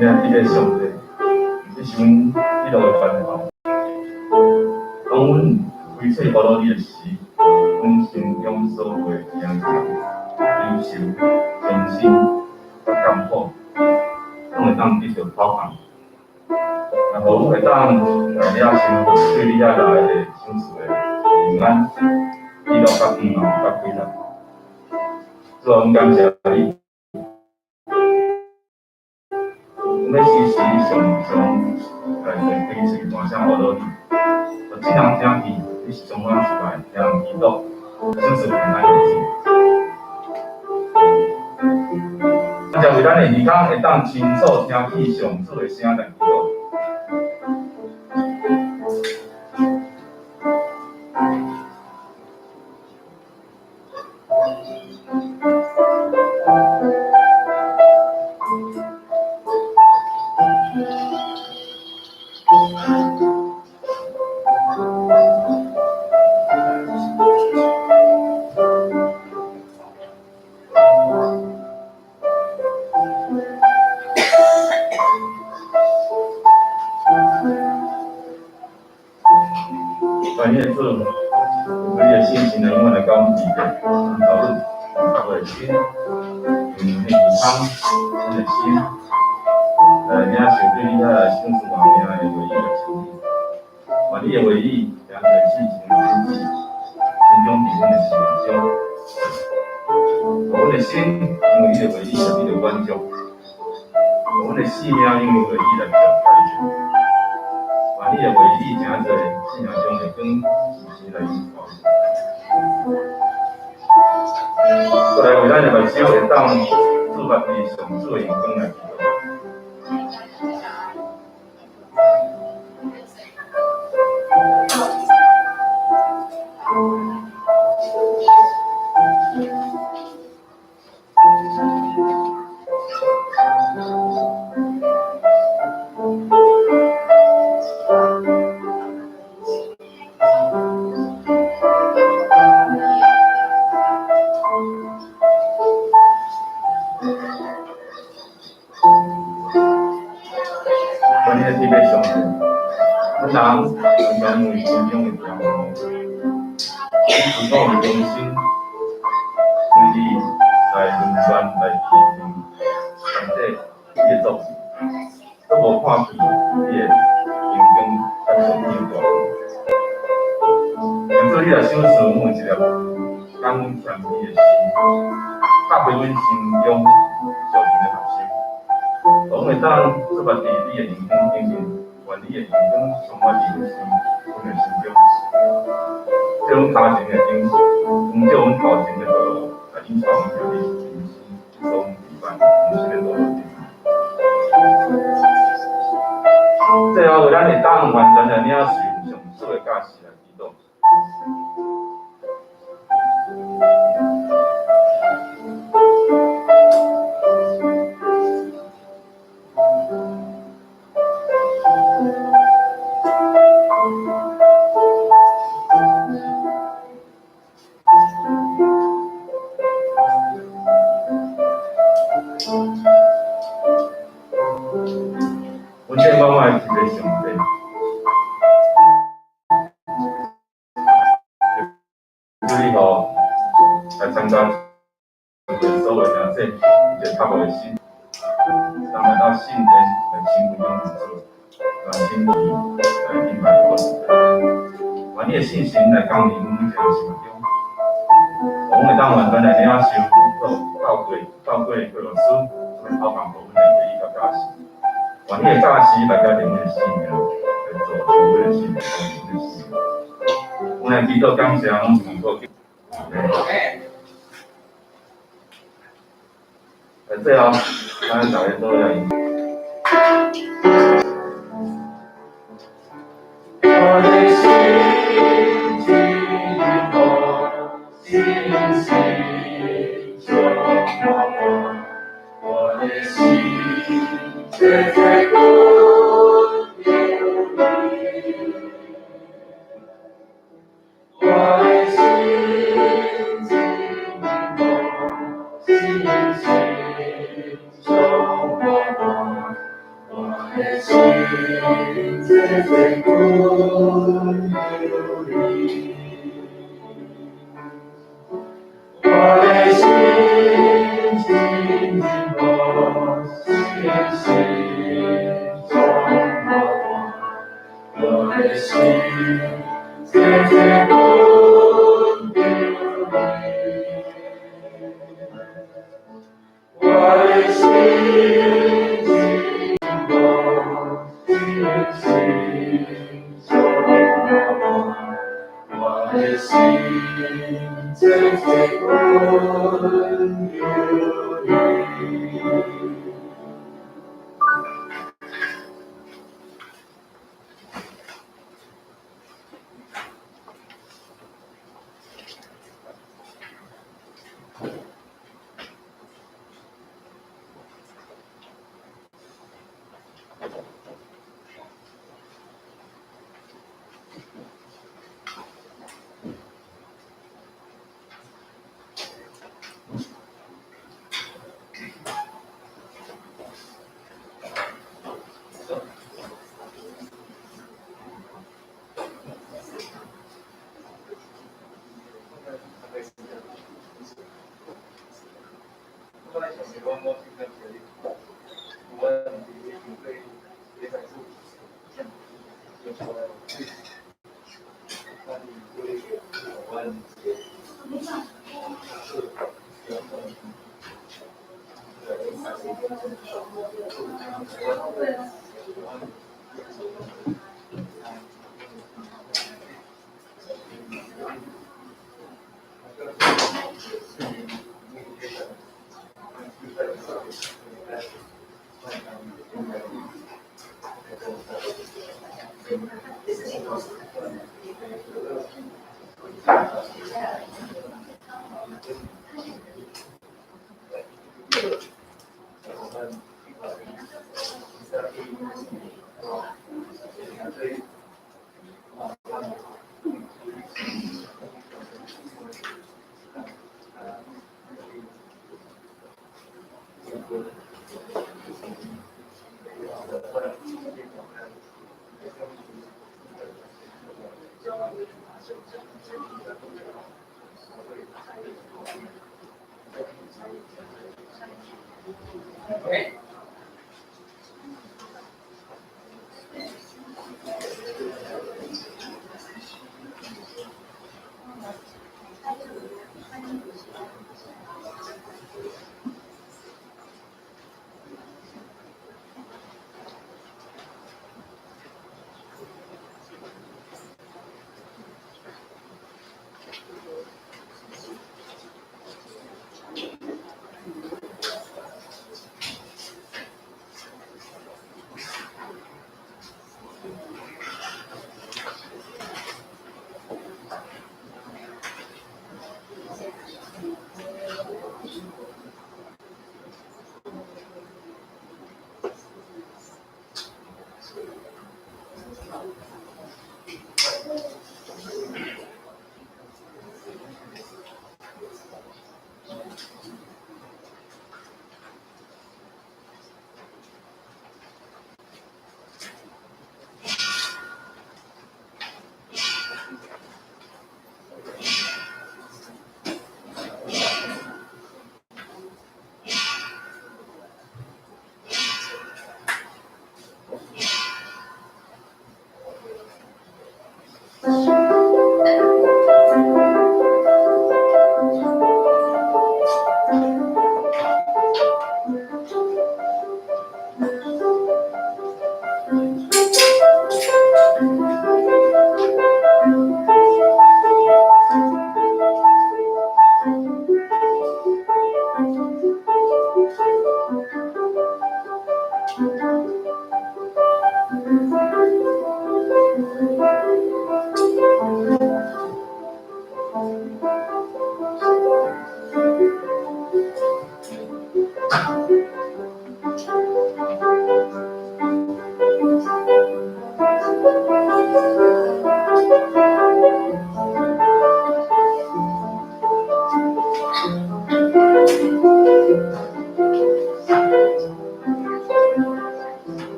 親愛的天父上帝，你是阮喜樂的源頭。當阮開喙呼嚕你的時，阮心中所有的驚惶、憂愁、傷心、佮艱苦，攏會當得著拋放。也予阮會當來領受對你遐來的賞賜的平安、喜樂、佮盼望、佮快樂。主啊，阮感謝你。阮欲時時常常來開喙大聲呼嚕你，予眾人聽見，你是充滿慈愛、聽祈禱、賞賜平安的主。感謝為咱的耳孔會當清楚聽見上主的聲來祈禱。感謝主，你的信心來永遠來甲阮佇咧，引導阮用較的心，用彼耳孔，阮的心來領受對你遐來賞賜活命的話語佮真理。願你的話語成做信心的種子，成長佇阮的生命中。予阮的心因為你的話語來得著滿足，予阮的性命因為話語來得著改變。願你的話語成做生命中的光，時時來引導。閣來為咱的目睭會當注目佇上主的榮光來祈禱。阮的天父上帝，阮人常常因為心中的驕傲，以自我為中心，隨意來論斷、來批評上帝你的作為，閣無看見你的榮光佮上天的大能。求主你來賞賜阮有一粒感恩謙卑的心，拍開阮心中屬靈的目睭，予阮會當注目佇你的榮光頂面，願你的榮光充滿佇阮心、阮的心中，借阮跤前的燈，光照阮頭前的道路，來引導阮行佇人生所預辦人生的道路頂。最後，為咱會當完全來領受上主的教示來祈禱。阮這滿滿的天父上帝，求你予來參加這個所有兄弟，一個渴慕的心，當來到聖殿來親近永恆主，來親近來敬拜主。願你的信心來降臨阮每一个人生命中，予阮會當完全來領受透過過牧師來拋放予阮的話語佮教示。願你的教示來改變阮的生命，來造就阮的生命，豐富阮的生命。阮來祈禱感謝，攏是奉主。來最後，咱大家做來。我的心真好，信心充滿，我的心切切恳求你，我的心真好，信心充滿，濟濟阮有你。我的心真真无，心心总无我的心濟濟阮有你。我的心真無，心心總無我的心濟濟阮有你。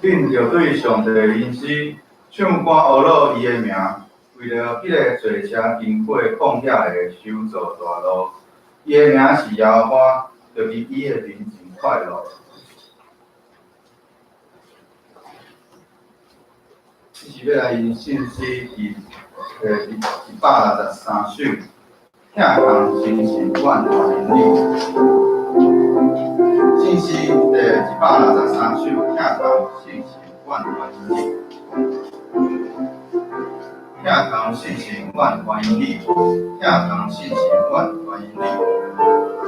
恁著對上帝吟詩，唱歌呵咾伊的名，為著彼个坐車經過曠野的，修造大路。伊的名是耶和華，著佇伊的面前快樂。這是欲來吟聖詩第163首，疼痛信心阮歡迎你。聖詩第163首，疼痛信心阮歡迎你。疼痛信心阮歡迎你，疼痛信心阮歡迎你。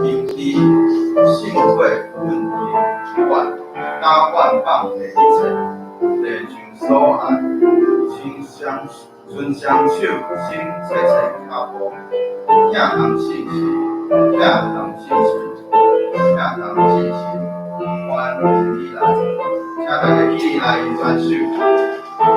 明知聖血阮永遠，甘願放下一切，地上所愛，伸雙手，伸細細跤步，疼痛信心，疼痛信心，疼痛信心，歡迎你來，請大家起立來吟全首。請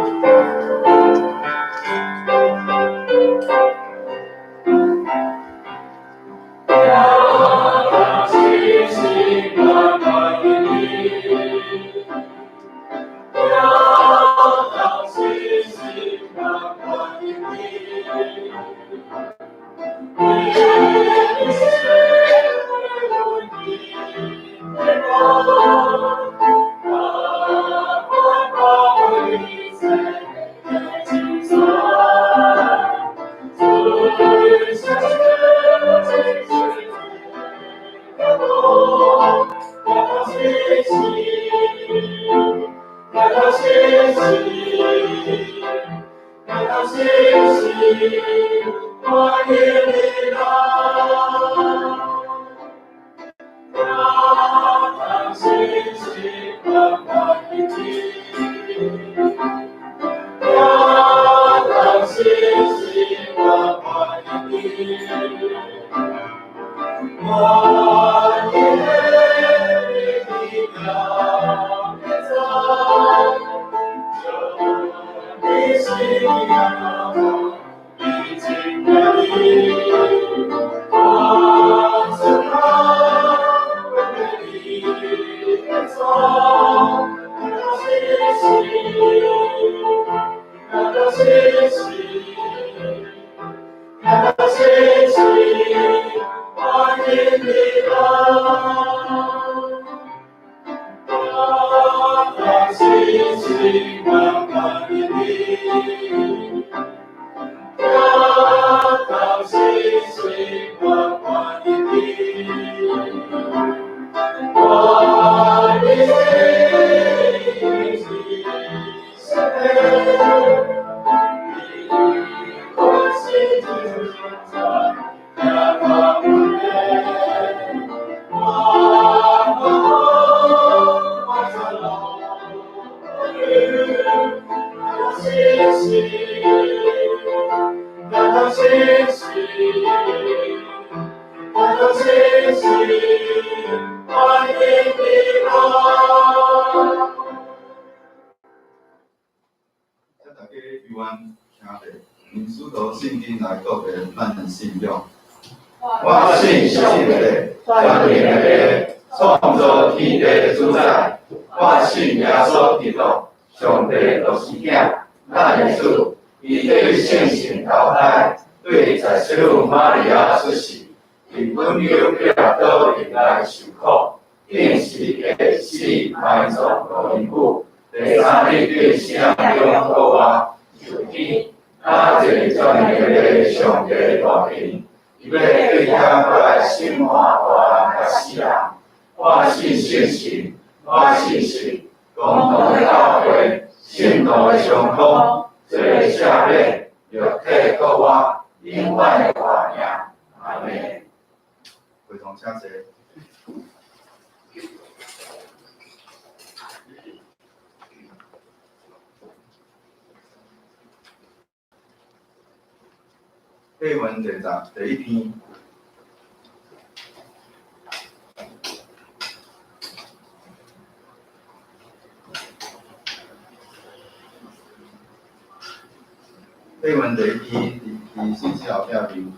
大家猶原徛咧，用使徒信經來告白咱的信仰。我信上帝，全能的父，創造天地的主宰。我信耶穌基督，上帝獨生囝，咱的主。伊對聖神投胎，對在聖女瑪利亞出世，佇本丟彼拉多內來受苦，釘十字架死，埋葬五日久，第三日對死人中復活，上天，他坐全能的上帝大權，伊欲對遐過來審判活人佮死人。我信聖神，我信神，公同的教會，聖徒的相通，罪的赦免，肉體復活，永遠的活命。阿們。會堂請坐。经文第十第一篇。经文第一篇，伫圣经后壁面。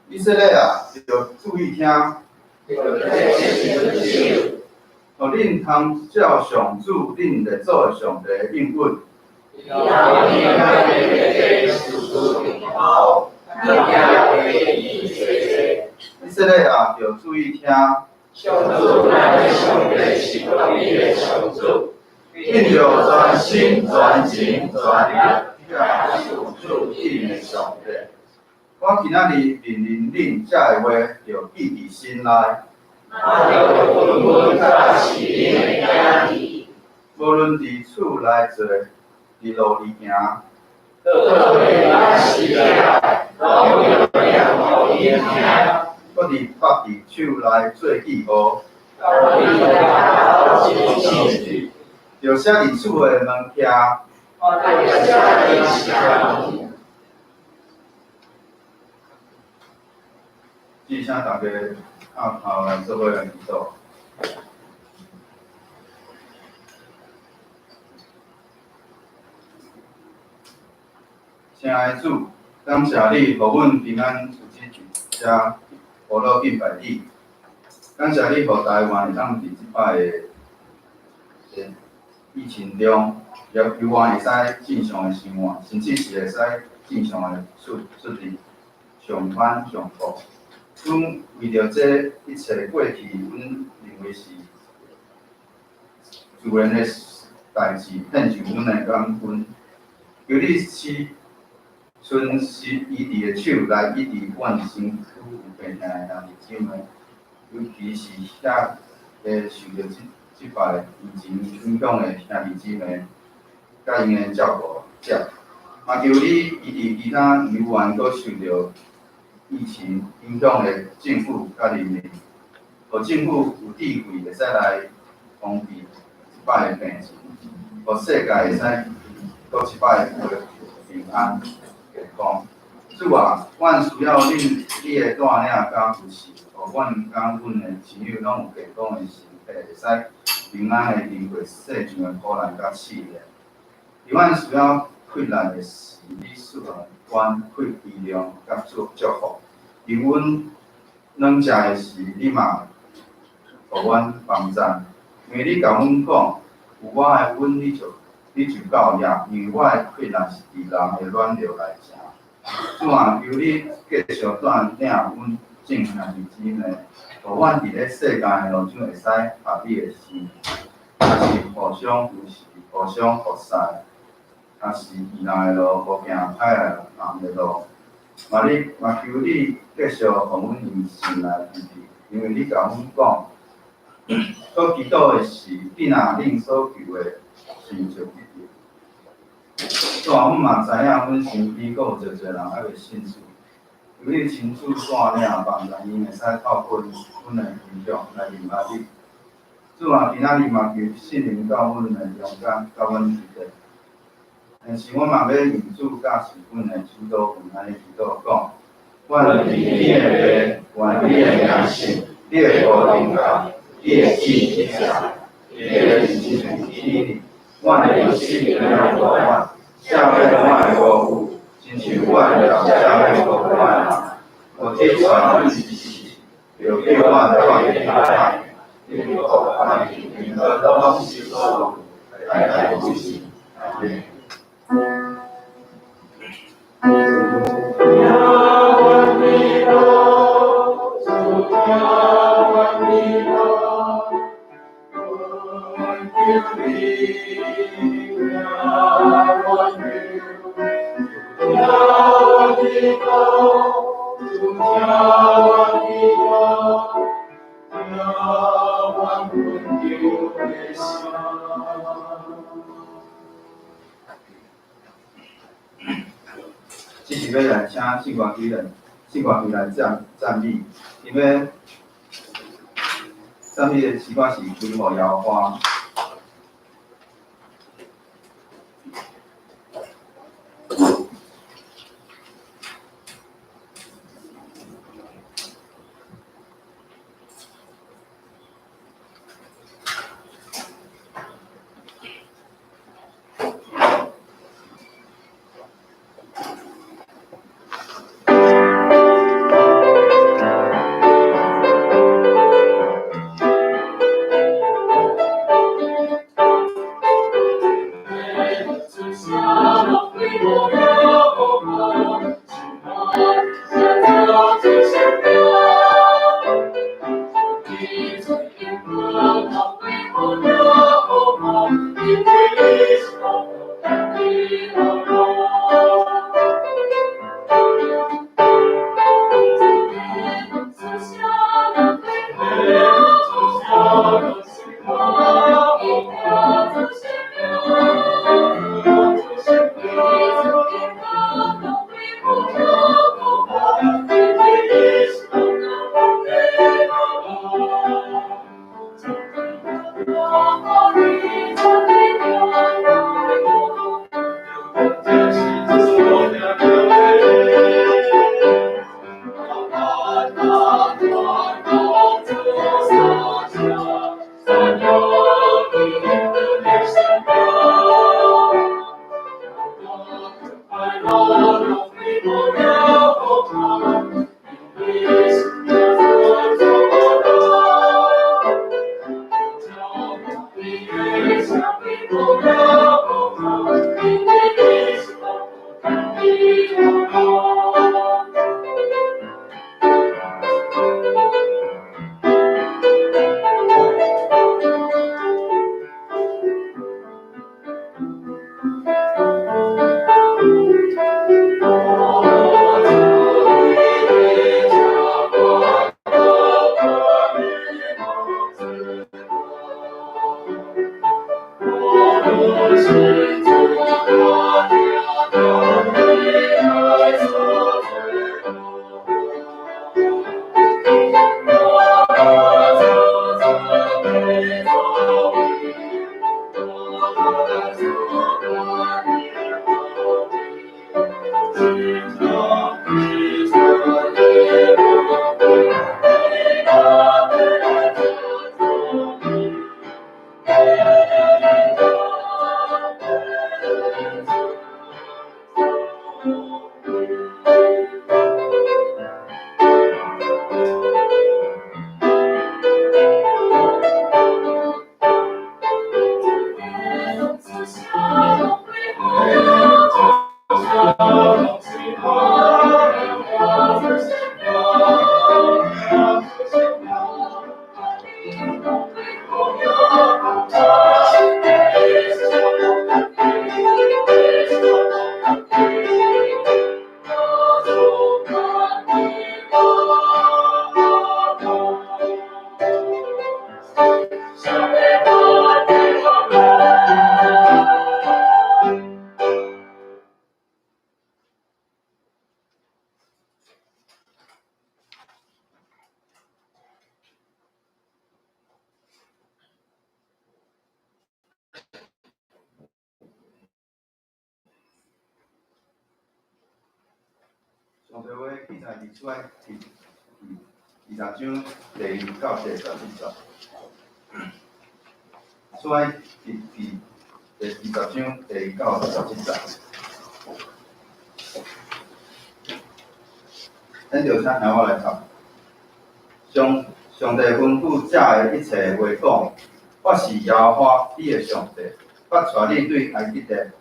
以色列啊，著注意聽，予恁通照上主恁列祖的上帝的應允。以色列啊，著注意聽。恁著全心、全情、全力去愛上主恁的上帝。我今仔日命令恁這个話，著記佇心內。無論佇厝內坐，佇路裡行，閣佇縛佇手內做記號，著寫佇厝的門徛。請大家徛頭來做伙來祈禱。親愛的主，感謝你，予阮平安有這佇遮呵咾敬拜你。感謝你，予台灣會當佇這擺的疫情中，也猶原會使正常的生活，甚至是會使正常的出出入上班上課。阮為著這一切過去，阮認為是自然的代誌，獻上阮的感恩。求你施伸醫治的手來醫治阮身軀有病痛的兄弟姊妹，尤其是遐个受著這擺疫情影響的兄弟姊妹，佮𪜶的照顧者。嘛求你醫治其他猶原閣受著疫情影響的政府佮人民，予政府有智慧會使來防治這擺的病情，予世界會使閣一擺恢復平安健康。主啊，阮需要恁你的帶領佮扶持，予阮佮阮的親友攏有健康的身體，會使平安的經過世上的苦難佮試煉。佇阮需要困難的時，你賜予阮力量佮祝福；佇阮軟弱的時，你嘛予阮幫贊。因為你共阮講，有我的阮，你就夠力，因為我的困難是佇人的軟弱來成。主啊，求你繼續帶領阮眾兄弟姊妹，予阮佇咧世界的路上會使合你的心，也是互相扶持、互相服侍，也是義人的路，無行歹的人的路。嘛你嘛求你繼續予阮用心來支持，因為你共阮講，所祈禱的是，你若恁所求的，是就得著。主啊，阮嘛知影，阮身邊閣有濟濟人猶未信主，求你親自帶領幫助𪜶會使透過阮的分享來認捌你。主啊，今仔日嘛求聖靈到阮的中間，佮阮一塊。但是阮嘛欲用主教示阮的主禱文按呢祈禱講：願天的父，願你的名聖，你的國臨到，你的旨意成，你的旨意天，阮的日子免予阮，赦免阮的辜負，親像阮也赦免辜負阮的人。無去帶阮入試，就叫阮住伫海，天国万民拢是所代代有时。阿们。这是欲来请圣歌队来，圣歌队来赞赞美，因为赞美的诗歌是归予耶和华。上帝话记载伫出埃及20章第1到第17节。出埃及记第20章第1到第17节。咱就请听我来读。上上帝吩咐這的一切話講：我是耶和華你的上帝，捌帶你對埃及地，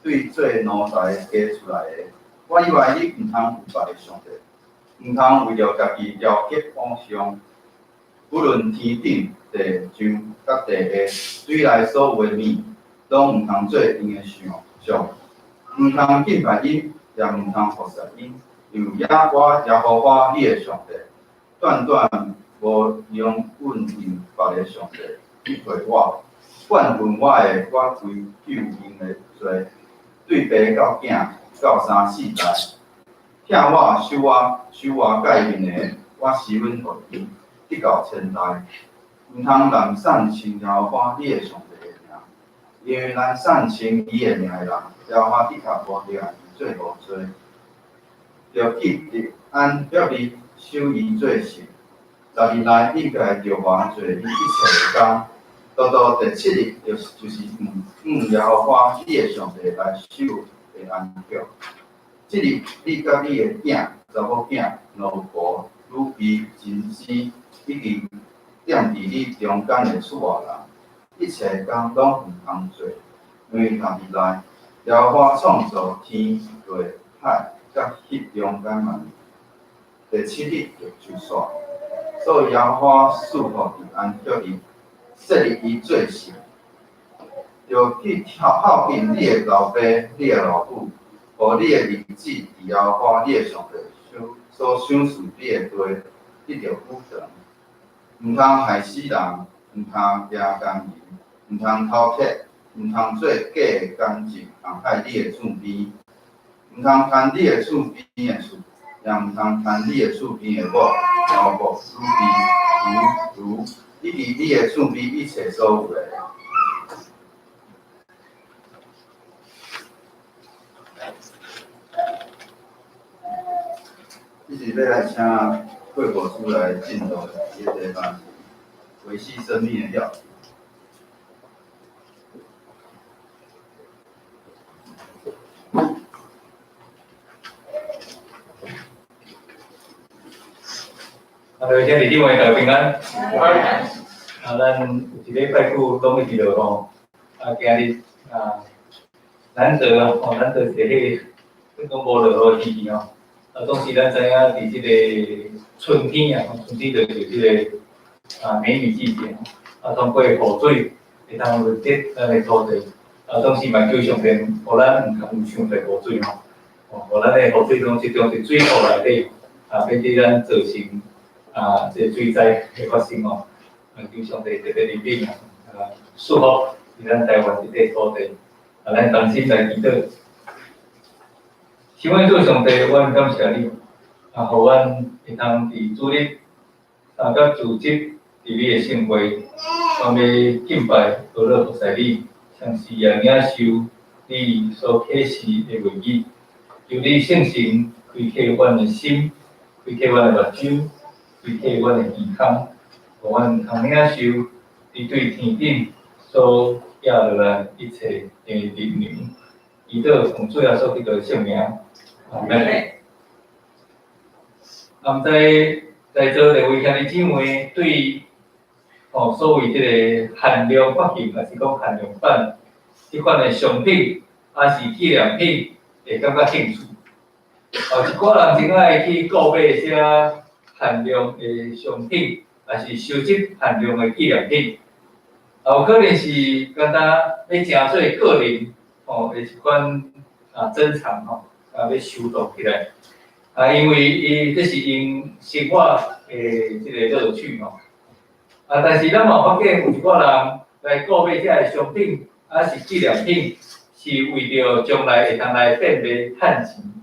對做奴才的家出來的。我以外你毋通有別个上帝，毋通為著家己雕刻偶像。不論天頂、地上佮地下，水內所有的物，攏毋通做𪜶的像像，毋通敬拜𪜶，也毋通服侍𪜶。因為我耶和華你的上帝，斷斷無容允用別个上帝去陪我，怨恨我的，我追究𪜶的罪，對爸到囝到三四代。疼我守我守我誡命的，我施恩予伊，直到千代。毋通濫散稱耶和華你的上帝的名，因為濫散稱伊的名的人，耶和華的確無饒伊做無罪。著記得按約日守伊做聖，十日內應該著完做你一切的工，到到第七日，就是向耶和華你的上帝來守的安息。這日你佮你的囝、查某囝、奴僕、女婢、親生，以及踮佇你中間的厝外人，一切工攏毋通做，因為六日內，耶和華創造天地海佮彼中間萬物，第七日就收煞。所以耶和華賜福佇安息日，設立伊做聖。著去孝敬你的老爸、你的老母，予你的日子佇耶和華你的上帝所賞賜你的地得著久長。毋通害死人，毋通行姦淫，毋通偷竊，毋通做假的見證，陷害你的厝邊，毋通貪你的厝邊的厝，也毋通貪你的厝邊的某、奴僕、女婢、牛、驢，以及你的厝邊一切所有的。這是欲來請郭牧師來進入伊的題目是維繫生命的鑰匙。啊，各位兄弟姊妹，大家平安。啊，咱有一禮拜久攏會記得吼。啊，今日啊，難得吼，難得一個彼個，算講無落雨天氣吼。啊，總是咱知影佇這個春天啊，春天就是這個啊梅雨季節。啊，通過雨水會當潤澤咱的土地。啊，總是嘛求上帝，予咱毋通有傷濟雨水吼。哦，予咱的雨水攏集中佇水庫內底，啊，免得咱造成啊這個水災的發生吼。啊，求上帝特別憐憫啊，啊，祝福佇咱台灣這塊土地。啊，咱同心來祈禱。親愛主上帝，阮感謝你，啊，予阮會通佇主日三甲聚集佇你的聖會，阮欲敬拜、呵咾服侍你，同時也領受你所啟示的話語。求你聖神開啟阮的心，開啟阮的目睭，開啟阮的耳孔，予阮通領受你對天頂所寄落來一切的靈糧。祈禱奉主耶穌基督的聖名，阿們。啊，毋知在座各位兄弟姊妹對吼所謂這个限量發行，抑是講限量版這款的商品，抑是紀念品，會感覺興趣？哦，一寡人真愛去購買這限量的商品，抑是收集限量的紀念品。啊，有可能是敢若欲成做個人吼的一款啊珍藏吼，啊欲收藏起來。啊，因為伊這是𪜶生活的這个樂趣吼。啊，但是咱嘛有發現有一寡人來購買這个商品，抑是紀念品，是為著將來會通來變賣趁錢。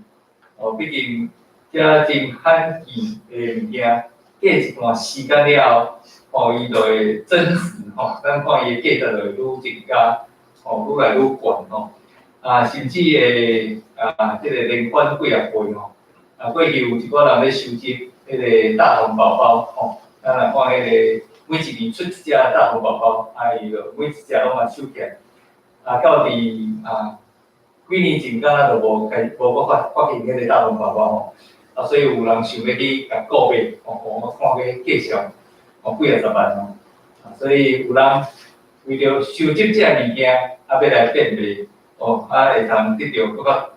哦，畢竟這真罕見的物件，過一段時間了後，哦，伊就會增值吼。咱看伊的價值就會愈增加，吼，愈來愈懸吼。啊，甚至會啊，這个連翻幾仔倍吼。啊，過去有一寡人咧收集彼个大同寶寶吼，咱若看彼个每一年出一隻大同寶寶，啊，伊就每一隻攏嘛收起來。啊，到佇啊幾年前，敢若就無開無閣發發現彼个大同寶寶吼。啊，所以有人想欲去共購買，哦，我看過介紹，哦，幾仔十萬哦，啊，所以有人為著收集這个物件，啊，欲來變賣，哦，啊，會通得著閣較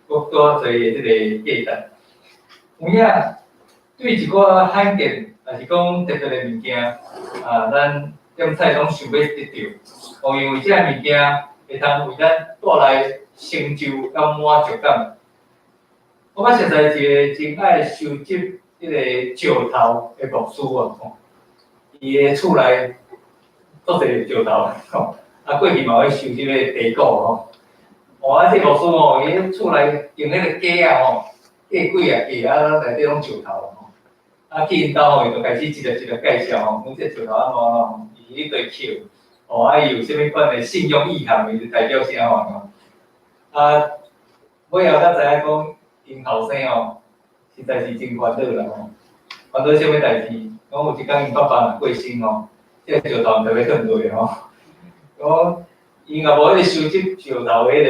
閣閣較濟的這个價值。有影對一寡罕見，抑是講特別的物件，啊，咱點菜攏想欲得著，哦，因為這个物件會通為咱帶來成就佮滿足感。我捌熟似一个真愛收集彼个石頭的牧師啊，吼，伊的厝內足濟石頭，吼，啊過去嘛有咧收集彼个地鼓吼，哦，啊這个牧師吼，伊厝內用彼个架仔吼，架幾仔架啊，內底攏石頭吼，啊去𪜶兜吼，伊就開始一粒一粒介紹吼，講這个石頭按怎吼，伊去對捡，哦，啊伊有啥物款的信仰意涵，伊就代表啥款吼，啊，尾後才知影講，𪜶後生吼，實在是真煩惱啦吼，煩惱啥物代誌？講有一工𪜶爸爸若過身吼，這个石頭毋知欲囥佗吼，講𪜶也無彼个收集石頭的彼个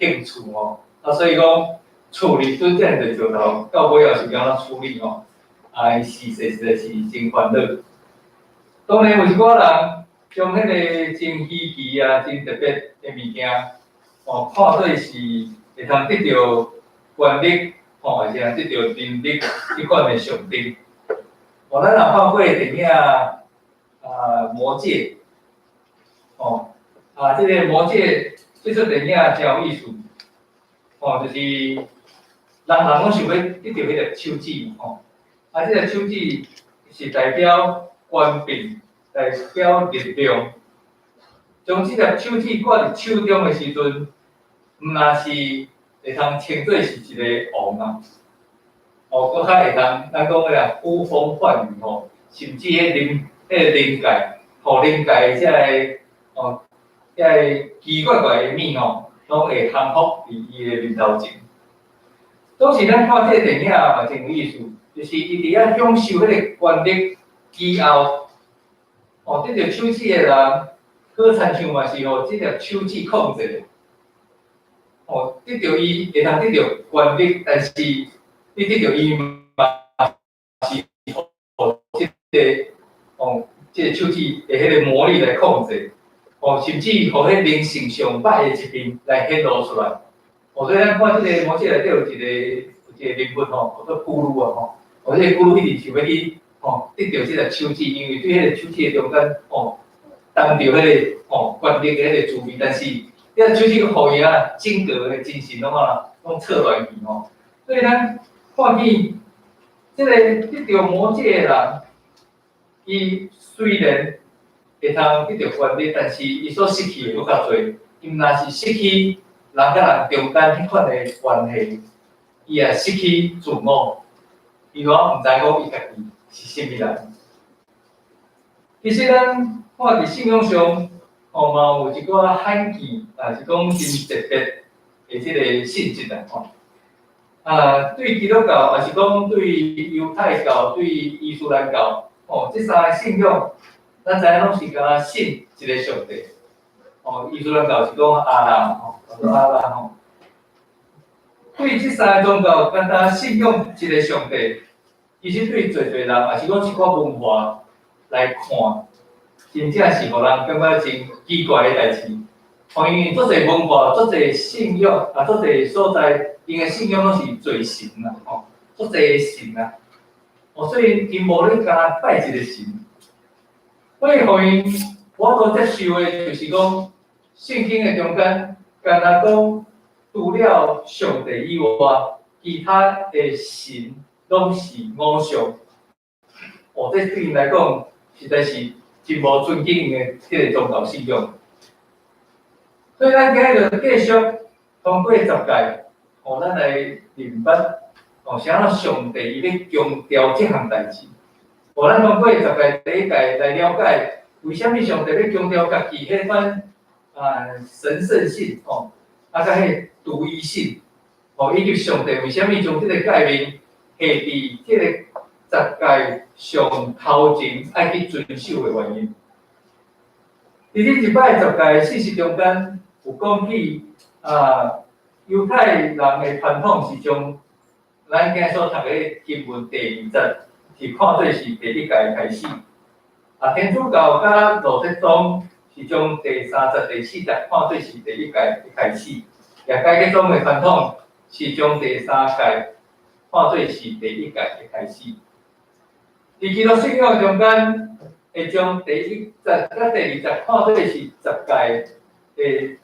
興趣吼，啊所以講厝裡堆遮爾濟石頭，到尾後是欲按怎處理吼？啊，伊是實在是真煩惱。當然有一寡人將彼个真稀奇啊、真特別的物件，哦，看做是會通得著權力，吼，抑是得著能力這款的象徵。哦，咱若看過電影啊，《魔戒》，哦，啊，這个《魔戒》這齣電影真有意思，哦，就是人人攏想欲得著彼个手指，吼，啊，這个手指是代表權柄，代表力量。將這粒手指掛佇手中的時陣，毋但是會通稱做是一个王啊，哦，閣較會通咱講彼个呼風喚雨吼，甚至彼靈彼个靈界，吼靈界遮个哦，遮个奇怪怪的物吼，攏會降服佇伊的面頭前。當時咱看這个電影嘛真有意思，就是伊佇遐享受彼个權力之後，哦，得著手指的人，好親像嘛是予這粒手指控制。哦，得著伊會通得著權力，但是你得著伊嘛是予這个哦，這个手指的彼个魔力來控制，哦，甚至予彼靈性上歹的一面來顯露出來。哦，所以咱看這个魔戒內底有一個人物吼，叫做咕嚕啊吼，哦，這个咕嚕一直想欲去吼得著這个手指，因為對彼个手指的中間吼，當著彼个吼權力的彼個滋味，但是這个手指予伊啊，整個的精神攏啊，攏錯亂去吼。所以咱看見這個得著魔戒的人，伊雖然會通得著權力，但是伊所失去的閣較濟。伊毋但是失去人佮人中間彼款的關係，伊也失去自我。伊攏毋知講伊家己是啥物人。其實咱看佇信仰上，吼嘛有一寡罕見，抑是講真特別的這个性質啊，吼。啊，對基督教，抑是講對猶太教、對伊斯蘭教，吼，這三个信仰，咱知影攏是敢若信一个上帝。哦，伊斯蘭教是講阿拉，吼，叫做阿拉吼。對這三個宗教，單單信仰一個上帝，其實對濟濟人，抑是講一寡文化來看，真正是予人感覺真奇怪的代誌。哦，因為足濟文化、足濟信仰，啊，足濟所在，𪜶的信仰攏是濟神啊，吼，足濟神啊。哦，所以𪜶無咧干焦拜一個神。所以予𪜶無法度接受的，就是講聖經的中間，干焦講除了上帝以外，其他的神攏是偶像。哦，這對𪜶來講，實在是真無尊敬𪜶的這个宗教信仰。所以咱今日就繼續通過十誡，哦，咱來認捌，哦，啥物上帝伊欲強調這項代誌。哦，咱通過十誡第一誡來了解，為啥物上帝欲強調家己彼款啊神聖性，哦，啊，佮彼個獨一性，哦，以及上帝為啥物將這个誡命下佇這个十誡上頭前愛去遵守的原因。佇頂一擺十誡信息中間有講起啊，猶太人的傳統是將咱今日所讀的經文第二節是看做是第一誡開始。啊，天主教佮路德宗是將第三節、第四節看做是第一誡的開始。也改革宗的傳統是將第三誡看做是第一誡的開始。佇基督信仰中間，會將第一節佮第二節看做是十誡的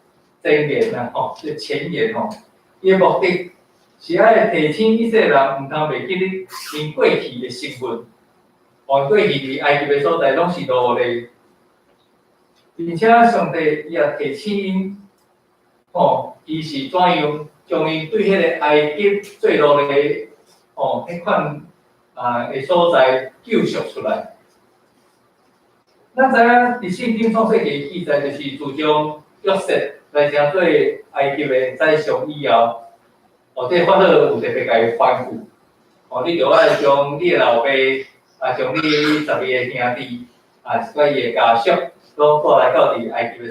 前言啊，吼，這前言吼，伊的目的是愛提醒以色列人毋通袂記得𪜶過去的身份，哦，過去佇埃及的所在攏是奴隸，並且上帝伊也提醒𪜶，吼，伊是怎樣將𪜶對彼个埃及做奴隸，吼，彼款啊的所在救贖出來。咱知影佇聖經創世記記載，就是自從約瑟來成做埃及的宰相以後，哦，這法老有特別共伊吩咐，哦，你著愛將你的老爸，啊，將你12个兄弟，啊，一寡伊的家屬，攏帶來到佇埃及的。